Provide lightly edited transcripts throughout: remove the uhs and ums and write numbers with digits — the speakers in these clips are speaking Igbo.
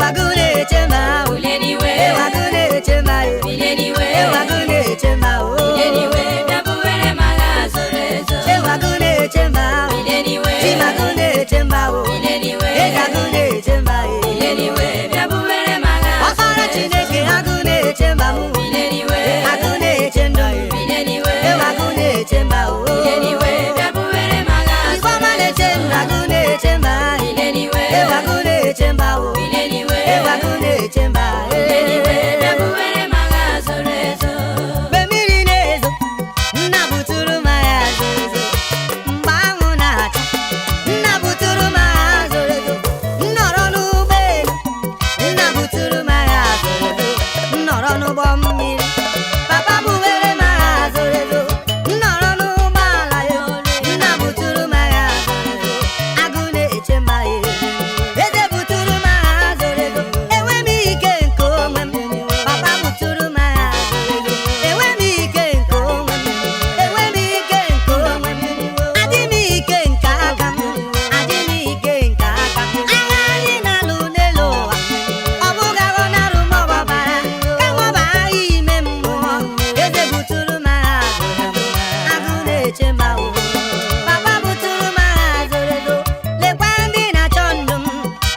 Ewagụ na-eche mba o. Bilie n'iwe. Ewagụ na-eche mba e. Bilie n'iwe. Ewagụ na-eche mba o. Bilie n'iwe, bịa buwere m agha zoro ezo. Ewagụ na-eche mba o. Bilie n'iwe. Chimagụ na-eche mba o. Bilie n'iwe. Ezagụ na-eche mba e. Bilie n'iwe, bịa buwere m agha Ọkpara zoro ezo. Chineke agụ na-eche mba m. Bilie n'iwe. Agụ na-eche ndụ e. Bilie n'iwe. Ewagụ na-eche mba o. Bilie n'iwe, bịa buwere m agha Ifeọma zoro na-eche ezo. ndụ agụ na-eche mba e. Bilie n'iwe. Ewagụ na-eche mba o. Bilie n'iwe. Ewagụ na-eche mba e. Bilie n'iwe, bịa buwere m agha zoro ezo. Mgbe mmiri na-ezo, nna buturu m agha zoro ezo. Mgbe anwụ na-acha, nna buturu m agha zoro ezo. M nọrọ n'ụgbọelu, nna buturu m agha zoro ezo. M nọrọ n'ụgbọ mmiri, papa buwere m agha zoro ezo. M nọrọ n'ụgbọala ya, nna buturu m agha zoro ezo. Agụ na-eche mba ya, eze buturu m agha zoro ezo. Enwe m ike nke onwe m, papa buturu m agha zoro ezo. Enwe m ike nke onwe m, enwe m ike nke onwe m. Adị m ike nke aka m, adị m ike nke aka m. Agha anyị na-alụ n'elu ụwa, ọ bụghị agha na-alụ ma ọ bụ ọbara, kama ọ bụ agha ime mmụọ. Eze buturu m agha zoro ezo, agụ na-eche mba o. Papa buturu m agha zoro ezo, lekwa ndị na-achọ ndụ m.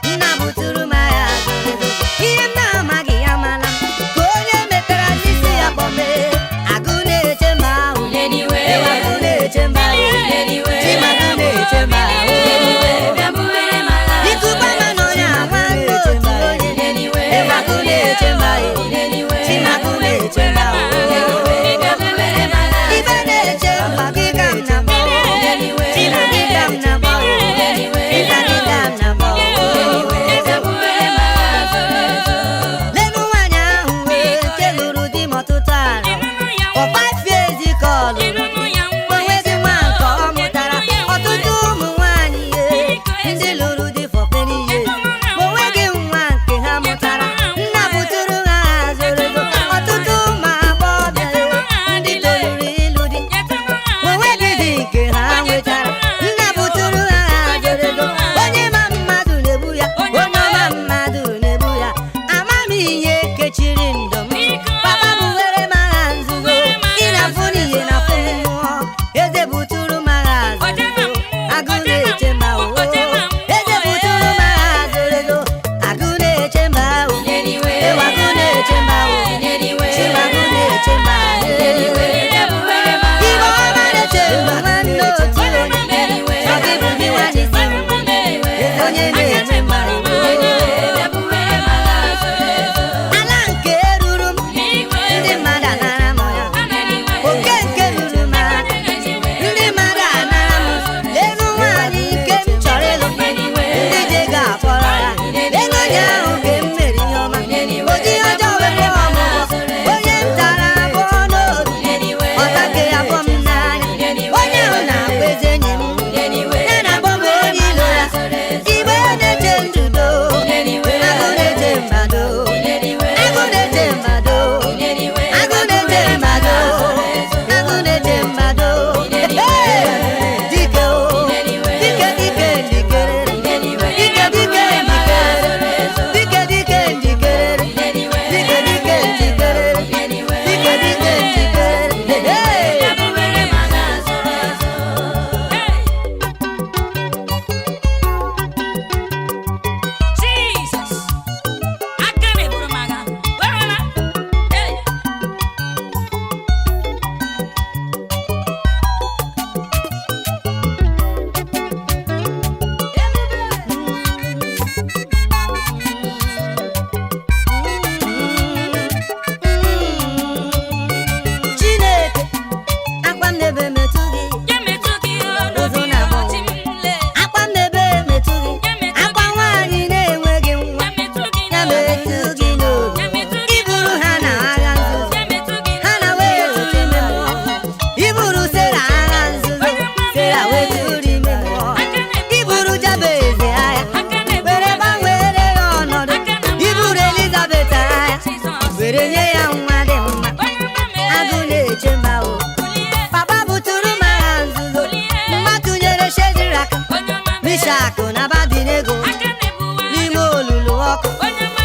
Nna buturu m agha zoro ezo, ihe m na-amaghị amala m. Ka onye metara n'isi ya kpọmee, agụ na-eche mba ahụ. Bilie n'iwe. Ewe agụ na-eche mba ahụ. Bilie n'iwe. Chimagụ na-eche mba ahụ. Bilie n'iwe, bịa buwere m agha Ikuku zoro ama ezo. n'ọnya nwanne otu onye. Bilie n'iwe. Ewe agụ na-eche mba ahụ. Bilie n'iwe. Chimagụ na-eche mba ahụ. Bilie n'iwe, bịa buwere m agha Ife na-eche mba gị ka m na-akpọ. Bilie n'iwe. Chima gị ka m na-akpọ. Bilie n'iwe. Ịza gị ka m na-akpọ. Bilie n'iwe, bịa buwere m agha zoro ezo. Lenu nwaanyị ahụ wee nke lụrụ di m ọtụtụ arọ. For 5 years ka ọ lụrụ. Onweghị nwa nke ọ mụtara. Ọtụtụ ụmụ nwaanyị ye, ndị lụrụ di for many years. Ma onweghị nwa nke ha mụtara. Nna buturu ha zoro ezo. Ọtụtụ ụmụ agbọghọbịa ye, ndị toruru ịlụ di. Ma onweghị di nke ha nwetara. Nna buturu ha zoro ezo. Onye ma mmadụ na-egbu ya. Onye ọma mmadụ na-egbu ya. Ama m ihe kechiri ndụ m. Papa buwere m agha nzuzo. Ị na-afụ n'ihe na-afụ mmụọ. Eze buturu m agha zoro ezo. Agụ na-eche mba o. Eze buturu m agha zoro ezo. Agụ na-eche mba o. Bilie n'iwe. Ewe agụ na-eche mba o. Bilie n'iwe. Chimagụ na-eche mba o. Bilie n'iwe, bịa buwere m agha Ibe ọma na-eche mba nwanne otu onye. Bilie n'iwe. Ọ gị bụ gị nwa n'isi m. Bilie n'iwe. Onye na-eche mba o. Bilie n'iwe, bịa buwere m agha zoro ezo. Ala nke ruru m, ndị mmadụ anara m ya. Oke nke ruru m aka, ndị mmadụ anara m. Elu nwaanyị nke m chọrọ ịlụ, ndị je ga-akpọrọ ya. Ego onye ahụ nke m mere ihe ọma, oji ihe ọjọọ wepụ ọmụgwọ. Onye m tara abụọ n'obi, ọta nke ya afọ m n'anya. Onye ahụ na-akpọ eze enyi m, ya na-akpọ m onye ilo ya. Igbe na-eche ndudo, agụ na-eche mmadụ, agụ na-eche mmadụ. Agụ na-eche mmadụ, agụ na-eche mmadụ, ee, dike o, dike dike njikere, dike dike njikere, dike dike njikere, dike dike njikere, dike dike njikere, ee. Bịa buwere m agha zoro ezo. Jesus! Aka na-eburu m agha. Were na. Hey! Chineke, akwa m n'ebe metụ gị, Ya metụ gị n'obi ọchị m lee. akwa m n'ebe metụ gị, akwa nwaanyị na-enweghị nwa, Ya metụ gị ya n'obi. metụ gị n'obi. Ya metụ gị Iburu ha na agha nzuzo. Ya metụ gị Ha na wee tụrụ ime mmụọ. Iburu Sera agha nzuzo. Sera wee tụrụ ime mmụọ. Iburu Jabez agha. Aka na-ebu Were gbanwere ya ọnọdụ. Iburu Elizabeth agha. Jizọs. Were nye ya nwa dị mma. Onye ọma mee. Agụ na-eche mba o. Kulie. Papa buturu m agha nzuzo. Mma tụnyere Shedrak, Onye ọma mee. Mishak na Abednego Aka na-ebu agha. n'ime olulu ọkụ. Onye ọma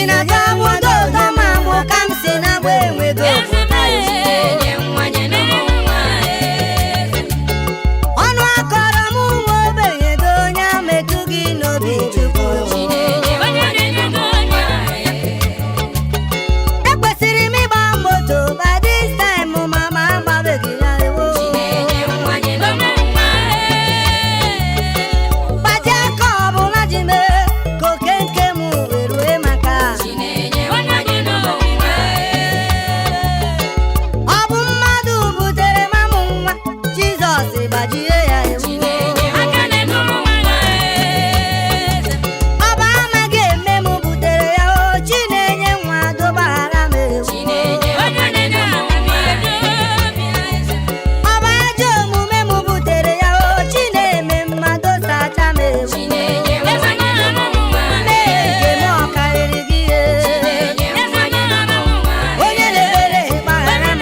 na-atọ agbụ ụtọ ma agbụ ka m si na-agba enwego. Chinenye nwa nyenụ m nwa eze. Ọnụ akọrọ m nwa ogbenye do onye metụ gị n'obi Chukwu. Chinenye nwa nyenụ m nwa eze. Ekwesịrị m ịgba moto by this time, mama agbabeghị ya ewo. Chinenye nwa nyenụ m nwa eze. Gbaji aka ọbụla ji mee ka oke nke m wee rue maka. Chinenye nwa nyenụ m nwa eze. Ọ bụ mmadụ butere mamụ nwa, Jizọs gbajie ya ewu. Chinenye aka na-enụ m nwa eze. Ọ bụ amaghị eme m butere ya o, Chinenye nwa dobaghara m ewu. Chinenye nwa nyenụ m nwa eze. Ọ bụ ajọ omume m butere ya o, Chineme mmadụ sacha m ewu. Chinenye nwa nyenụ m nwa Mee nke m eze. ọ karịrị gị e. Chinenye nwa nyenụ m nwa Onye na-ebere gbaghara m.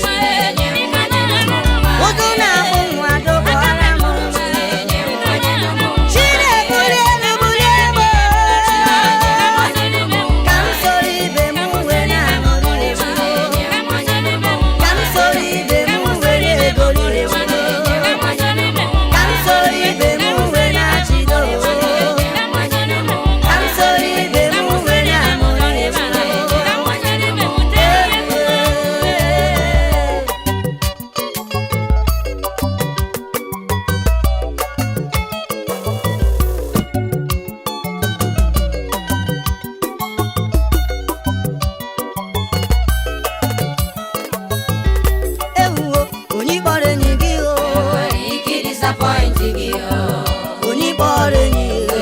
Chinenye nwa nyenụ m nwa Ụzụ na-akpụ nwa dobaghara m. Chinenye nwa nyenụ m nwa Chinebuli elu bulie m o. Ka m soro ibe m wee na-aṅụrị egwu. Ka m soro ibe m wee na-egoli egwu. Ka m soro ibe m wee na-achịdo. Ka m soro ibe m wee na-aṅụrị egwu. Ewuwo, onye kpọrọ enyi gị o? Onye kpọrọ enyi gị?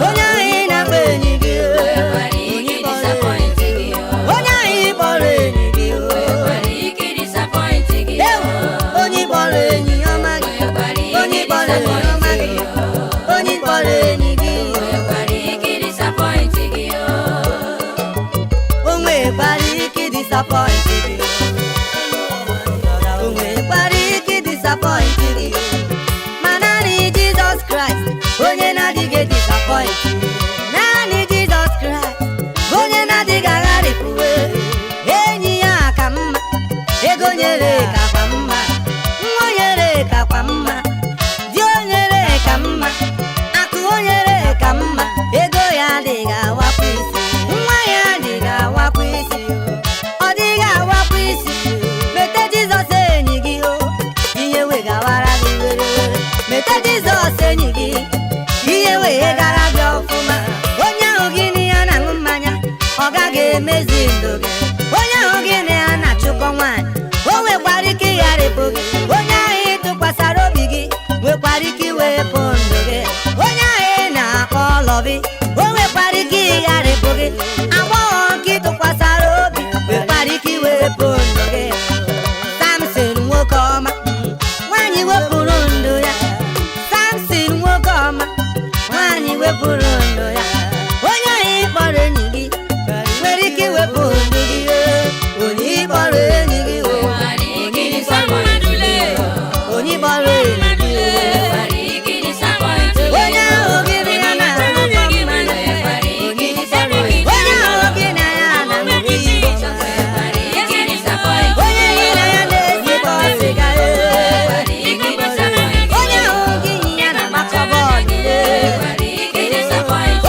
Onye ahụ ị na-akpọ enyi gị o? Onye kpọrọ enyi gị? Onye ahụ ị kpọrọ enyi gị o? Ewu, onye kpọrọ enyi ọma gị? Onye kpọrọ enyi ọma gị? Onye kpọrọ enyi gị? O nwekwara ike disappoint gị. O nwekwara ike disappoint gị. Ma naanị Jizọs Kraịst, onye na-adịghị disappoint. Naanị Jizọs Kraịst, onye na-adịghị agharịpụwe. Enyi ya ka mma, ego nyere kakwa mma, nwa nyere kakwa mma, di o nyere ka mma, akụ o nyere ka mma, ego ya adịghị awakwa isi, nwa ya adịghị awakwa isi, ọ dịghị awakwa isi. Mete Jizọs enyi gị o, ihe wegawara gị were were. Mete Jizọs enyi gị, ihe wee gara gị ọfụma. Onye ahụ gị na ya na-aṅụ mmanya, ọ gaghị emezi ndụ gị. Onye ahụ gị na ya na-achụkọ nwaanyị, o nwekwara ike ịgharịpụ gị. Onye ahụ ị tụkwasara obi gị nwekwara ike iwepụ ndụ gị. Onye ahụ ị na-akpọ lọbi, o nwekwara ike ịgharịpụ gị. Agbọghọ nke ị tụkwasara obi nwekwara ike iwepụ ndụ gị. Samson nwoke ọma, nwaanyị wepụrụ ndụ ya. Samson nwoke ọma, nwaanyị wepụrụ ndụ ya. Onye ahụ ị kpọrọ enyi gị nwere ike iwepụ ndụ gị. Onye ị kpọrọ enyi gị o, onye ị kpọrọ enyi gị o. Onye ahụ gị na ya na-aṅụkọ mmanya, onye ahụ gị na ya na-aṅụ iyi, onye gị na ya na-ezikọ sịga ee. Onye ahụ gị na ya na-agbakọ bọọlụ ee.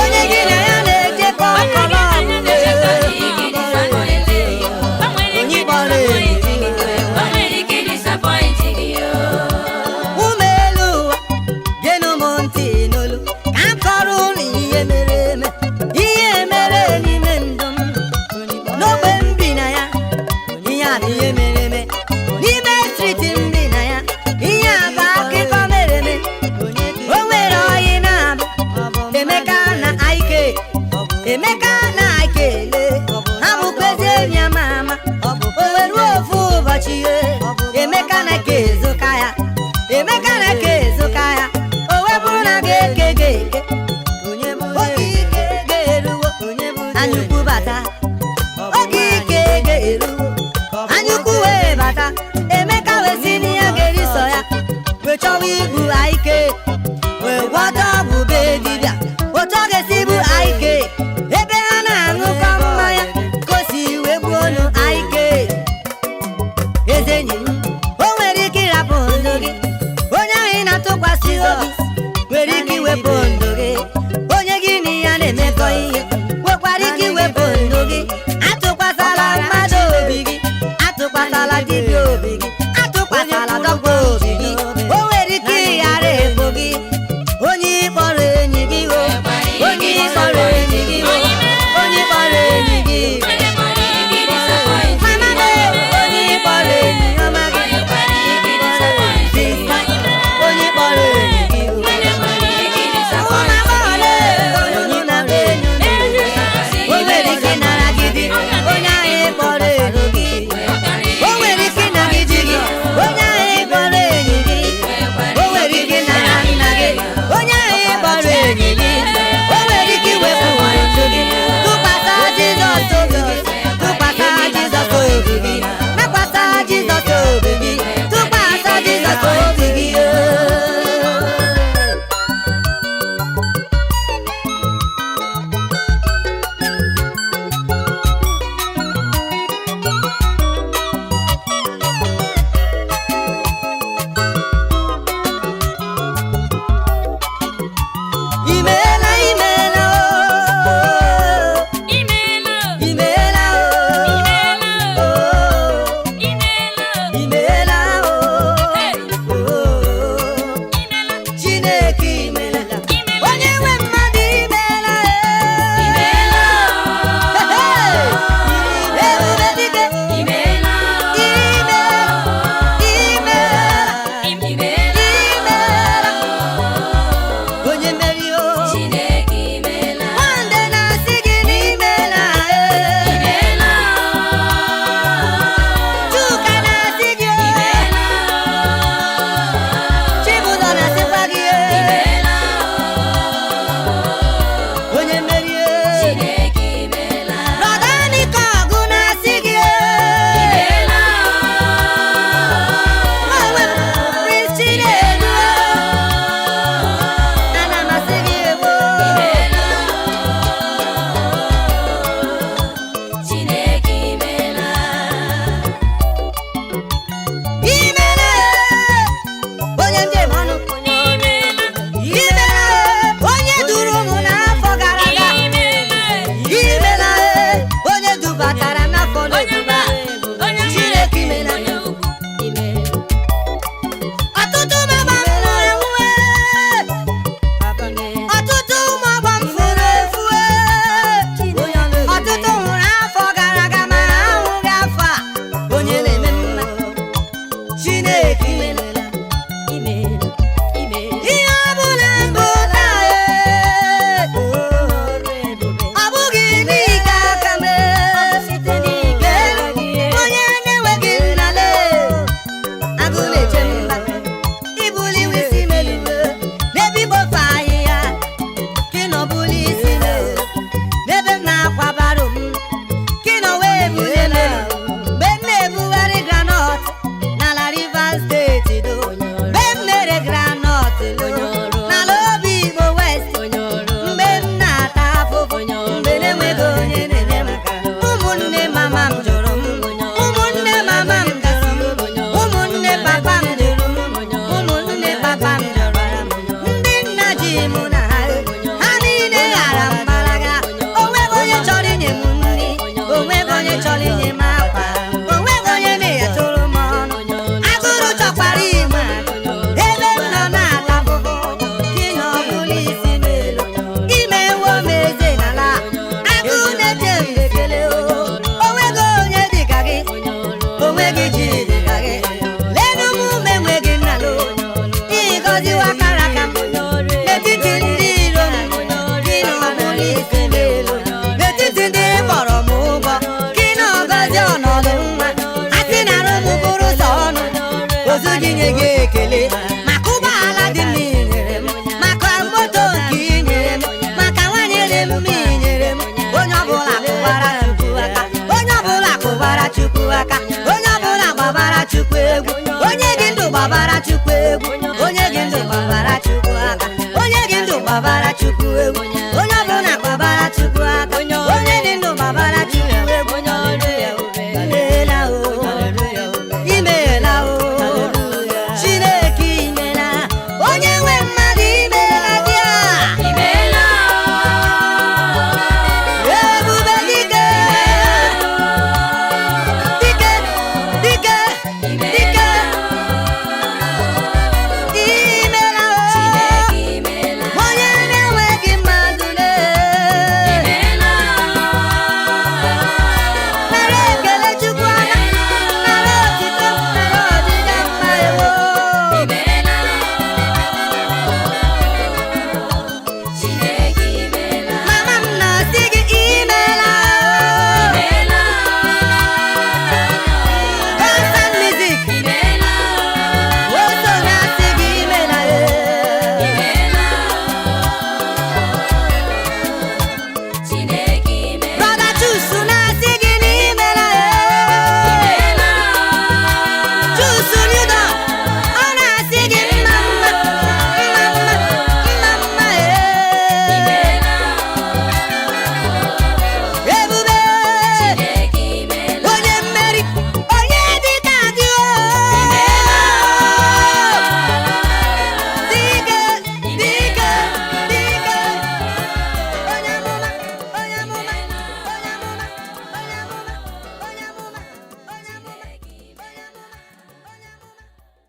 Onye gị na ya na-ejekọ kọlọbụ ee. Onye kpọrọ enyi gị? Ụmụ elu ụwa, geenụ m ntị n'olu ka m kọrọ unu ihe mere eme, ihe mere n'ime ndụ m n'ogbe m bi na ya. Ihe a bụ ihe mere eme n'ime street m bi na ya. Ihe a bụ akụkọ mere eme. O nwere oyi na-abụ Emeka na Ike. Emeka na Ike le ha bụkwa ezi enyi ama ama. O wee ruo ofu ụbọchị ye, Emeka na Ike ezoka ya. Emeka na Ike ezoka ya. O wee bụrụ na ga-eke ga-eke oge ike ga-eruwo, anyukwu bata. Oge ike ga-eruwo, anyukwu wee bata. Emeka wee si na ya ga-eri sọ ya, wee chọwa igbu Ike, wee gwọta ọgwụ be dibịa otu ọ ga-esi bụ Ike. Gbabara Chukwu egwu. Onye ọbụla gbabara Chukwu aka.